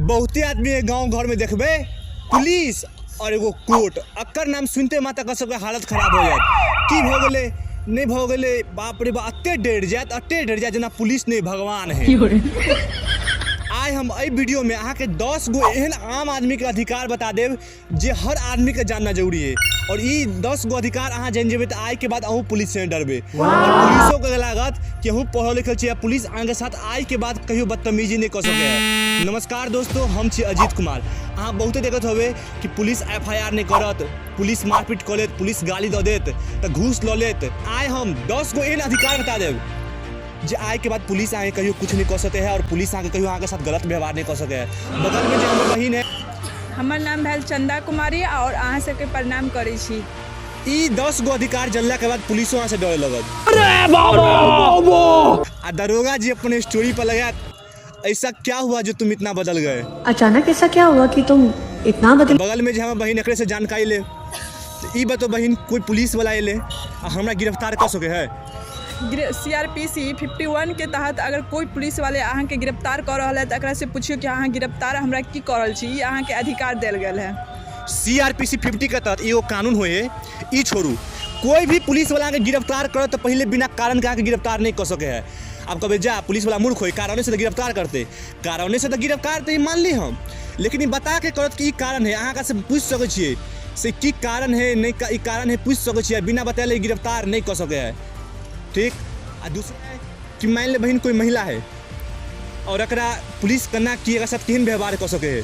बहुते आदमी गांव घर में देखबे पुलिस और एगो कोर्ट अकर नाम सुनते मात्र एकर सबके हालत खराब हो जायत। की भऽ गेलै नहि भऽ गेलै, बाप रे बाप, एते डरि जायत, एते डरि जायत जेना पुलिस नहि भगवान है। आइ हम एहि वीडियो में अहाँके 10 गो एहन आम आदमी के अधिकार बता देब जे हर आदमी के जानना जरूरी है। और ई 10 गो अधिकार अहाँ जानि जेबै तऽ आइ के बाद अहूँ पुलिस से डरबै। और पुलिसो के लागत कि अहूँ पढ़ल लिखल छी आ पुलिस अहाँके साथ आइ के बाद कहियो बदतमीजी नहि कऽ सकै है। नमस्कार दोस्तों, हम छी अजीत कुमार। अहाँ बहुते देखत होबै कि पुलिस एफ I R नहि करत, पुलिस मारपीट कऽ लेत, पुलिस गाली दऽ देत तऽ घूस लऽ लेत। आइ हम 10 गो एहन अधिकार बता देब जे आइ के बाद पुलिस अहाँके कहियो कुछ नहि कऽ सकै है और पुलिस अहाँके कहियो अहाँके साथ गलत व्यवहार नहि कऽ सकै है। बगल में जे हमर बहिन है, हमर नाम भेल चंदा कुमारी और अहाँ सबके प्रणाम करै छी। ई 10 गो अधिकार जनला के बाद पुलिसो अहाँ से डरे लगत। आ दरोगा जी अपन स्टोरी पर लगायत, ऐसा क्या हुआ जो तुम इतना बदल गए, अचानक ऐसा क्या हुआ कि तुम इतना बदल। बगल में जे हमर बहिन एकरे से जानकारी ले। तऽ ई बतो बहिन, कोई पुलिस वाला एले आ हमरा गिरफ्तार कऽ सके है? सीआरपीसी 51 के तहत अगर कोई पुलिस वाले अहाँके गिरफ्तार कऽ रहल है तऽ एकरा से पुछियौ कि अहाँ गिरफ्तार हमरा की कऽ रहल छी, ई अहाँके अधिकार देल गेल है। सीआरपीसी 50 के तहत एगो कानून होइ है। ई छोड़ू, कोई भी पुलिस वाला के गिरफ्तार करत तऽ पहिले बिना कारण के अहाँके गिरफ्तार नहि कऽ सके है। आब कहबै जा पुलिस वाला मूर्ख होय, कारणे से तऽ गिरफ्तार करतै, कारणे से तऽ गिरफ्तार तऽ ई मानली हम, लेकिन ई बता के करत कि ई कारण है। अहाँ से पूछि सकै छियै से की कारण है, नहि ई कारण है पूछि सकै छियै, बिना बतैले गिरफ्तार नहि कऽ सकै है। ठीक। आ दूसरा है कि मान ले बहिन कोई महिला है और एकरा पुलिस केना की एकरा साथ केहन व्यवहार कऽ सकै है?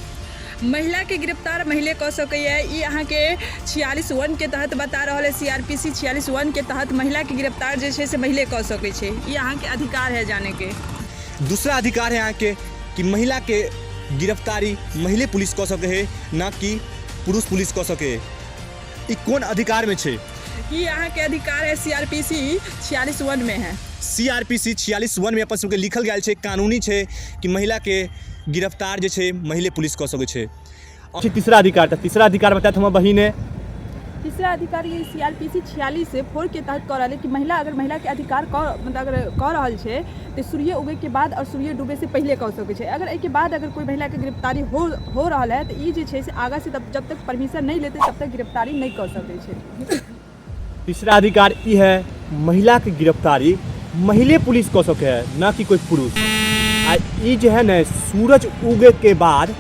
महिला के गिरफ्तार मैले कऽ सकैए, ई अहाँके 46(1) के तहत बता रहल है। सीआरपीसी 46(1) के तहत महिला के गिरफ्तार जे छै से मैले कऽ सकै छै। ई अहाँके अधिकार है जाने के। दूसरा अधिकार है अहाँके कि महिला के गिरफ्तारी मैले पुलिस कऽ सकै है, ना कि पुरुष पुलिस कऽ सकै है। ई कोन अधिकार में छै? ई अहाँके अधिकार है, सीआरपीसी 46(1) में है। सीआरपीसी 46(1) में अपन सबके लिखल गेल छै, कानूनी छै कि महिला के गिरफ्तार जे छै मैले पुलिस कऽ सकै छै। तीसरा अधिकार, तऽ तीसरा अधिकार बतायत हमर बहिन है। तीसरा अधिकार ये सीआरपीसी 46(4) के तहत कऽ रहल है कि महिला अगर महिला के अधिकार कऽ मतलब अगर कऽ रहल छै तऽ सूर्य उगै के बाद और सूर्य डूबे से पहिले कऽ सकै छै। अगर एहिके बाद अगर कोई महिला के गिरफ्तारी हो रहल है तऽ ई जे छै से आगाँ से तब जब तक परमिशन नहि लेतै तब तक गिरफ्तारी नहि कऽ सकै छै। तीसरा अधिकार ई है, महिला के गिरफ्तारी मैले पुलिस कऽ सकै है, ना कि कोई पुरुष। आ ई जे है ने सूरज उगे के बाद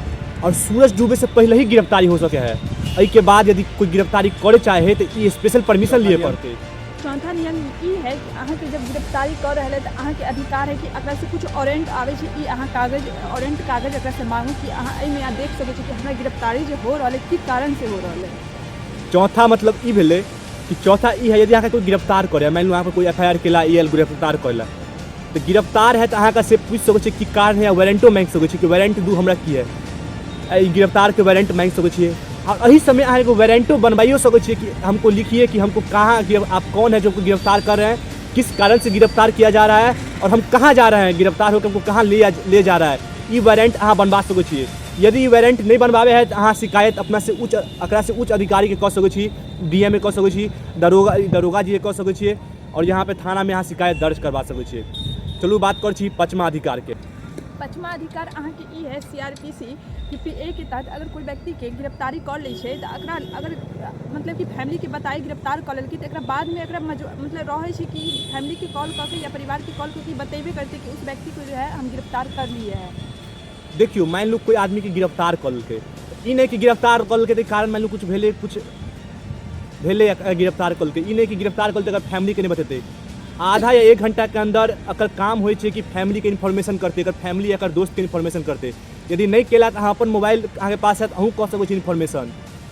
और सूरज डूबे से पहले ही गिरफ्तारी हो सके है। एहिके बाद यदि कोई गिरफ्तारी करे चाहे तऽ ई स्पेशल परमिशन लिए पड़तै। चौथा नियम ई है कि अहाँके जब गिरफ्तारी कऽ रहल है तऽ अहाँके अधिकार है कि एकरा से कुछ वारंट आबै छै, ई अहाँ कागज वारंट कागज एकरा से मांगू कि अहाँ एहिमे अहाँ देख सकै छी कि हमरा गिरफ्तारी जे हो रहल है की कारण से हो रहल है। चौथा मतलब ई भेलै कि चौथा ई है, यदि अहाँके कोई गिरफ्तार करे, मानि लू अहाँके कोई एफ I R केला, ई आयल गिरफ्तार करेला तऽ गिरफ्तार है तऽ अहाँके से पूछि सकै छी की कारण है, या वारंटो मांगि सकै छी कि वारंट दू हमरा की है, एहि गिरफ्तारके वारंट मांगि सकै छियै। और एही समय अहाँ एगो वारंटो बनवाइयो सकै छियै कि हमको लिखिए कि हमको कहाँ आप कौन है जो हमको गिरफ्तार कर रहे हैं, किस कारण से गिरफ्तार किया जा रहा है और हम कहाँ जा रहे हैं, गिरफ्तार होकर हमको कहाँ ले जा रहा है। ई वारंट अहाँ बनवा सकै छियै। यदि ई वारंट नहि बनवाबै है तऽ अहाँ शिकायत अपना से उच्च एकरा से उच्च अधिकारीके कऽ सकै छी, डी एम ए कऽ सकै छी, दरोगा जीके कऽ सकै छियै और यहाँ पे थानामे अहाँ शिकायत दर्ज करवा सकै छियै। चलू बात करै छी पचमा अधिकारके। पचमा अधिकार अहाँके ई है, सीआरपीसी 50A के तहत अगर कोई व्यक्तिके गिरफ्तारी कऽ लै छै तऽ एकरा अगर मतलब कि फैमिलीके बताए गिरफ्तार कऽ लेलकै तऽ एकरा बादमे एकरा मतलब रहै छै कि फैमिलीके कॉल कऽ के या परिवारके कॉल कऽ के बतेबे करतै कि उस व्यक्ति को जो है हम गिरफ्तार कर लिए हैं। देखियौ, मानि लू कोई आदमीके गिरफ्तार कऽ लेलकै, ई नहि कि गिरफ्तार कऽ लेलकै तऽ कारण मानि लू कुछ भेलै, कुछ भेलै गिरफ्तार कऽ लेलकै, ई नहि कि गिरफ्तार कऽ लेलकै अगर फैमिलीके नहि बतेतै। आधा या 1 घंटा के अंदर एकर काम होइ छै कि फैमिलीके इन्फॉर्मेशन करतै, एकर फैमिली एकर दोस्तके इन्फॉर्मेशन करतै। यदि नहि केला तऽ अहाँ अपन मोबाइल अहाँके पास हैत, अहूँ कऽ सकै छी इन्फॉर्मेशन।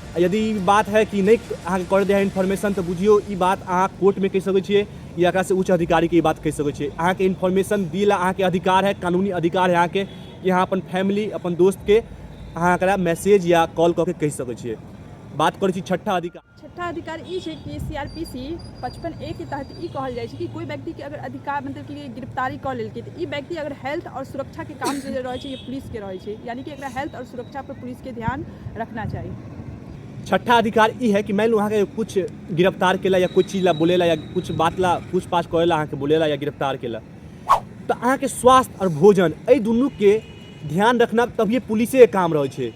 आ यदि ई बात है कि नहि अहाँके कर दे है इन्फॉर्मेशन तऽ बुझियौ ई बात अहाँ कोर्टमे कहि सकै छियै या एकरासँ उच्च अधिकारीके ई बात कहि सकै छियै। अहाँके इन्फॉर्मेशन दिअ लए अहाँके अधिकार है, कानूनी अधिकार है अहाँके कि अहाँ अपन फैमिली अपन दोस्तके अहाँ एकरा मैसेज या कॉल कऽ के कहि सकै छियै। बात करै छी छठा अधिकार। छठा अधिकार ई छै कि सीआरपीसी 55A के तहत ई कहल जाइ छै कि कोई व्यक्तिके अगर अधिकार मतलब कि गिरफ्तारी कऽ लेलकै तऽ ई व्यक्ति अगर हेल्थ आओर सुरक्षाके काम जे रहै छै ये पुलिसके रहै छै, यानी कि एकरा हेल्थ आओर सुरक्षा पर पुलिसके ध्यान रखना चाही। छठा अधिकार ई है कि मानि लू अहाँके कुछ गिरफ्तार केला या कोई चीज ला बोलेला या कुछ बात ला पूछताछ करेला अहाँके बोलेला या गिरफ्तार केला तऽ अहाँके स्वास्थ्य आओर भोजन एहि दुनूके ध्यान रखना तभिए पुलिसेके काम रहै छै।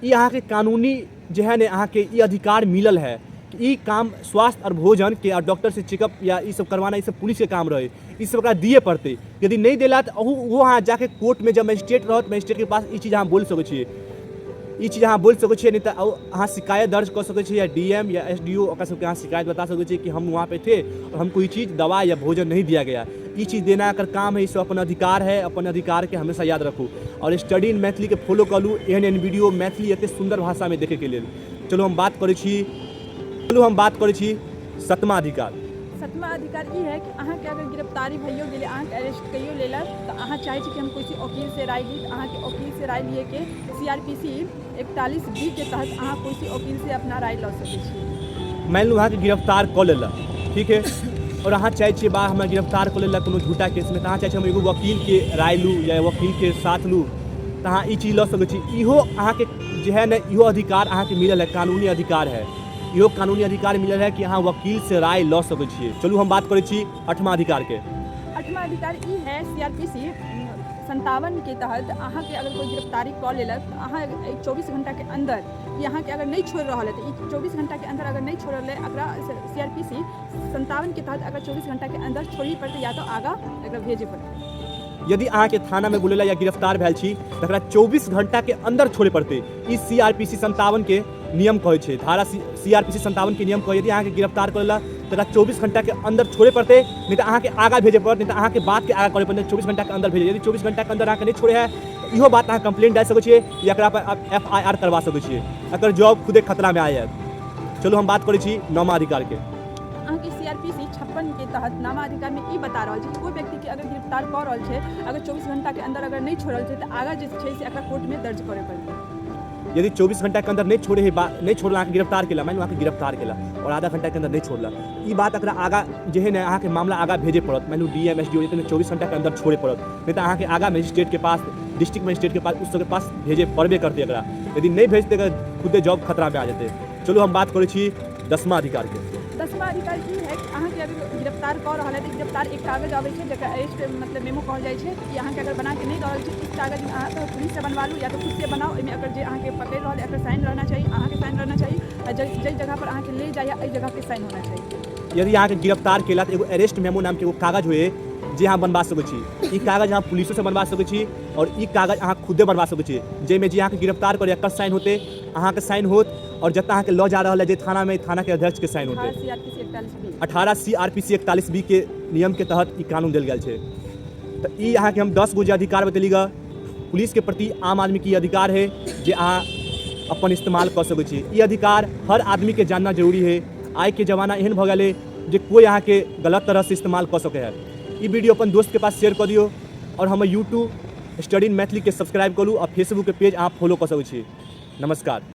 ई अहाँके कानूनी जे है ने अहाँके ई अधिकार मिलल है कि ई काम स्वास्थ्य आओर भोजनके आओर डॉक्टरसँ चेकअप या ई सब करवाना, ई सब पुलिसके काम रहै, ई सब ओकरा दिए पड़तै। यदि नहि देला तऽ ओहो अहाँ जाके कोर्टमे जब मजिस्ट्रेट रहत, मजिस्ट्रेटके पास ई चीज अहाँ बोलि सकै छियै, ई चीज अहाँ बोलि सकै छियै। नहि तऽ अहाँ शिकायत दर्ज कऽ सकै छियै या डी एम या एस डी ओ, ओकरा सबके अहाँ शिकायत बता सकै छियै कि हम वहाँ पे थे और हमको ई चीज दवा या भोजन नहीं दिया गया। ई चीज देना एकर काम है, ई सब अपन अधिकार है। अपन अधिकारके हमेशा याद रखू आओर स्टडी इन मैथिलीके फॉलो कऽ लू एहन एहन वीडियो मैथिली एते सुन्दर भाषामे देखैके लेल। चलू हम बात करै छी, चलू हम बात करै छी सतमा अधिकार। सतमा अधिकार ई है कि अहाँके अगर गिरफ्तारी भइयो गेलै, अहाँके अरेस्ट कैयो लेलक, तऽ अहाँ चाहै छी कि हम कोइ वकील से राय ली, तऽ अहाँके वकील से राय लिएके CRPC 41 B के तहत अहाँ कोइ वकील से अपना राय लऽ सकै छी। मानि लू अहाँके गिरफ्तार कऽ लेलक, ठीक है, आओर अहाँ चाहै छियै बा हमरा गिरफ्तार कऽ लेलक कोनो झूठा केसमे, तऽ अहाँ चाहै छियै हम एगो वकीलके राय लू या वकीलके साथ लू, तऽ अहाँ ई चीज लऽ सकै छी। इहो अहाँके जे है ने इहो अधिकार अहाँके मिलल है, कानूनी अधिकार है, इहो कानूनी अधिकार मिलल है कि अहाँ वकीलसँ राय लऽ सकै छियै। चलू हम बात करै छी अठमा अधिकारके। अठमा अधिकार ई है CRPC 57 के तहत अहाँके अगर कोइ गिरफ्तारी कऽ लेलक तऽ अहाँ 24 घंटाके अन्दर ई अहाँके अगर नहि छोड़ि रहल है तऽ ई 24 घंटाके अन्दर अगर नहि छोड़ल है, एकरा CRPC 57 के तहत अगर 24 घंटाके अन्दर छोड़ही पड़तै या तऽ आगाँ एकरा भेजे पड़तै। यदि अहाँके थानामे बुलेला या गिरफ्तार भेल छी तऽ एकरा 24 घंटाके अन्दर छोड़े पड़तै। ई CRPC 57 के नियम कहै छै, धारा CRPC 57 के नियम कहै, यदि अहाँके गिरफ्तार कऽ लेलक तऽ एकरा 24 घंटाके अन्दर छोड़े पड़तै, नहि तऽ अहाँके आगाँ भेजे पड़त, नहि तऽ अहाँके बातके आगाँ करे पड़तै। 24 घंटाके अन्दर भेजे, यदि 24 घंटाके अन्दर अहाँके नहि छोड़े है तऽ इहो बात अहाँ कंप्लेंट डालि सकै छियै या एकरा पर FIR करवा सकै छियै, एकर जॉब खुदे खतरामे आ जायत। चलू हम बात करै छी नौमा अधिकारके। अहाँके CRPC 56 के तहत नामा अधिकारमे ई बता रहल छै कि कोइ व्यक्तिके अगर गिरफ्तार कऽ रहल छै, अगर 24 घंटाके अन्दर अगर नहि छोड़ल छै तऽ आगाँ जे छै से एकरा कोर्टमे दर्ज करय पड़तै। यदि 24 घंटा के अंदर नहीं छोड़े है नहीं छोड़ला, अहाँके गिरफ्तार केला, मानि अहाँके गिरफ्तार केला और आधा घंटा के अंदर नहीं छोड़ला, ई बात एकरा आगा जे है ने अहाँके मामला आगा भेजे पड़त। मानि D M S D O जेतै 24 घंटा के अंदर छोड़े पड़त, नहीं तऽ अहाँके आगा मजिस्ट्रेट के पास, डिस्ट्रिक्ट मजिस्ट्रेट के पास, उस सबके पास भेजे पड़बे करतै। एकरा यदि नहीं भेजतै तऽ खुदे जॉब खतरा में आ जेतै। चलू हम बात करै छी दसमा अधिकार के। दसमा अधिकार ई है कि अहाँके अगर गिरफ्तार कऽ रहल है तऽ गिरफ्तार एक कागज अबै छै जकरा अरेस्ट मतलब मेमो कहल जाइ छै। ई अहाँके अगर बना के नहि दऽ रहल छै, इस कागजमे अहाँ तऽ पुलिससँ बनवा लू या तऽ खुदसँ बनाउ। एहिमे अगर जे अहाँके पकड़ि रहल है एकर साइन रहना चाही, अहाँके साइन रहना चाही, आ जाहि जगह पर अहाँके ले जाइए एहि जगहके साइन होना चाही। यदि अहाँके गिरफ्तार केला तऽ एगो अरेस्ट मेमो नामके एगो कागज होइ जे अहाँ बनवा सकै छी। ई कागज अहाँ पुलिसोसँ बनवा सकै छी आओर ई कागज अहाँ खुदे बनवा सकै छी, जाहिमे जे अहाँके गिरफ्तार करै एकर साइन होतै, अहाँके साइन होत, और जतऽ अहाँके लऽ जा रहल है जे थानामे, थानाके अध्यक्षके साइन होतै। 18 CRPC 41 18 CRPC 41 B के नियमके तहत ई कानून देल गेल छै। तऽ ई अहाँके हम 10 गो जे अधिकार बतेली ग पुलिसके प्रति आम आदमीके ई अधिकार है जे अहाँ अपन इस्तेमाल कऽ सकै छी। ई अधिकार हर आदमीके जानना जरूरी है। आइके जमाना एहन भऽ गेल है जे कोइ अहाँके गलत तरहसँ इस्तेमाल कऽ सकै है। ई वीडियो अपन दोस्तके पास शेयर कऽ दियौ और हमर यूट्यूब स्टडी इन मैथिलीके सब्सक्राइब करू और फेसबुकके पेज अहाँ फॉलो कऽ सकै छी। नमस्कार।